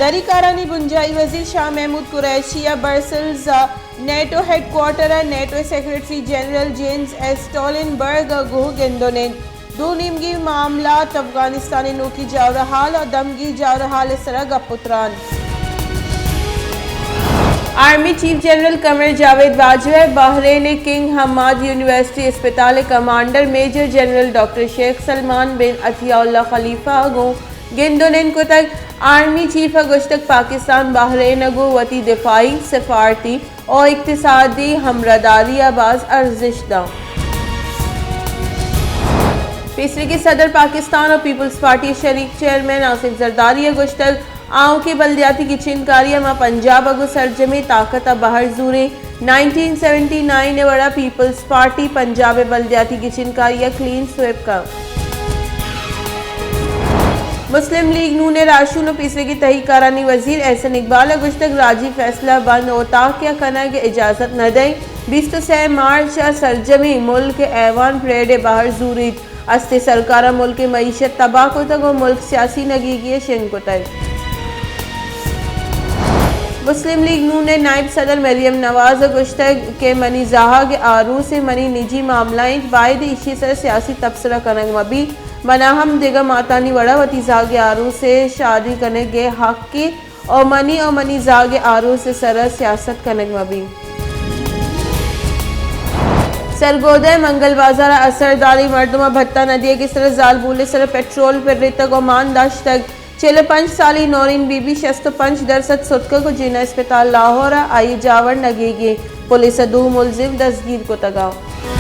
شری کارانی بنجاہی وزیر شاہ محمود قریشی ءَ برسلز ءَ نیٹو ہیڈ کوارٹر ءَ نیٹو سیکرٹری جنرل جینز اسٹولنبرگ ءَ گوں گند ءُ نند۔ دو نیمگی معاملات، افغانستان ءِ نوکی جاورحال ءُ دمگی جاورحال ءِ سرا گپ ءُ تران۔ آرمی چیف جنرل قمر جاوید باجوہ ءَ بحرین ءِ کنگ حماد یونیورسٹی اسپتال ءِ کمانڈر میجر جنرل ڈاکٹر شیخ سلمان بن عطیہ اللہ خلیفہ ءَ گوں گند ءُ نند کتگ۔ آرمی چیف ءَ گوشتگ پاکستان بحرین ءَ گوں وتی دفاعی، سفارتی ءُ اقتصادی ہمراہداری ءَ باز ارزشت داں۔ پیسریگیں صدر پاکستان ءُ پیپلز پارٹی ءِ شریک چیئرمین آصف زرداری ءَ گوشتگ آؤکیں بلدیاتی گچینکاری ءَ ما پنجاب ءَ گوں سرجمیں طاقت ءَ بہر زوریں۔ نائنٹین سیونٹی نائن ءِ وڑا پیپلز پارٹی پنجاب ءِ بلدیاتی گچینکاری ءَ کلین سویپ کنت۔ مسلم لیگ نون ءِ راہشون ءُ پیسریگیں تہی کارانی وزیر احسن اقبال ءَ گوشتگ راجی فیصلہ بند اوتاک ءَ کنگ ءِ اجازت نہ دئیں، بیست ءُ سئے مارچ ءَ سرجمیں ملک ءِ ایوان پریڈ ءِ بہر زوریت، استیں سرکار ءَ ملک ءِ معیشت تباہ کتگ ءُ ملک سیاسی نگیگی ءَ شنگ کتگ۔ مسلم لیگ نون ءِ نائب صدر مریم نواز ءَ گوشتگ کہ منی زہگ ءِ آروس منی نجی معاملہ انت، باید ایشی ءِ سرا سیاسی تبصرہ کنگ مہ بیت، منا ہم دگہ ماتانی وڑا وتی زہگ ءِ آروس ءِ شادی کنگ ءِ حق ءَ ءُ منی ءُ منی زہگ ءِ آروس ءِ سرا سیاست کنگ مہ بیت۔ سرگودھا ءِ منگل بازار ءَ اثرداریں مردماں بھتہ نہ دیگ ءِ سرا زالبول ءِ سرا پٹرول پرتگ ءُ مان داشتگ۔ چل ءُ پنچ سالی نورین بی بی شست ءُ پنچ درسد ستکگ ءُ جناح اسپتال لاہور ءَ آئی ءِ جاور نگیگی۔ پولیس ءَ دو ملزم دستگیر کتگ اَنت۔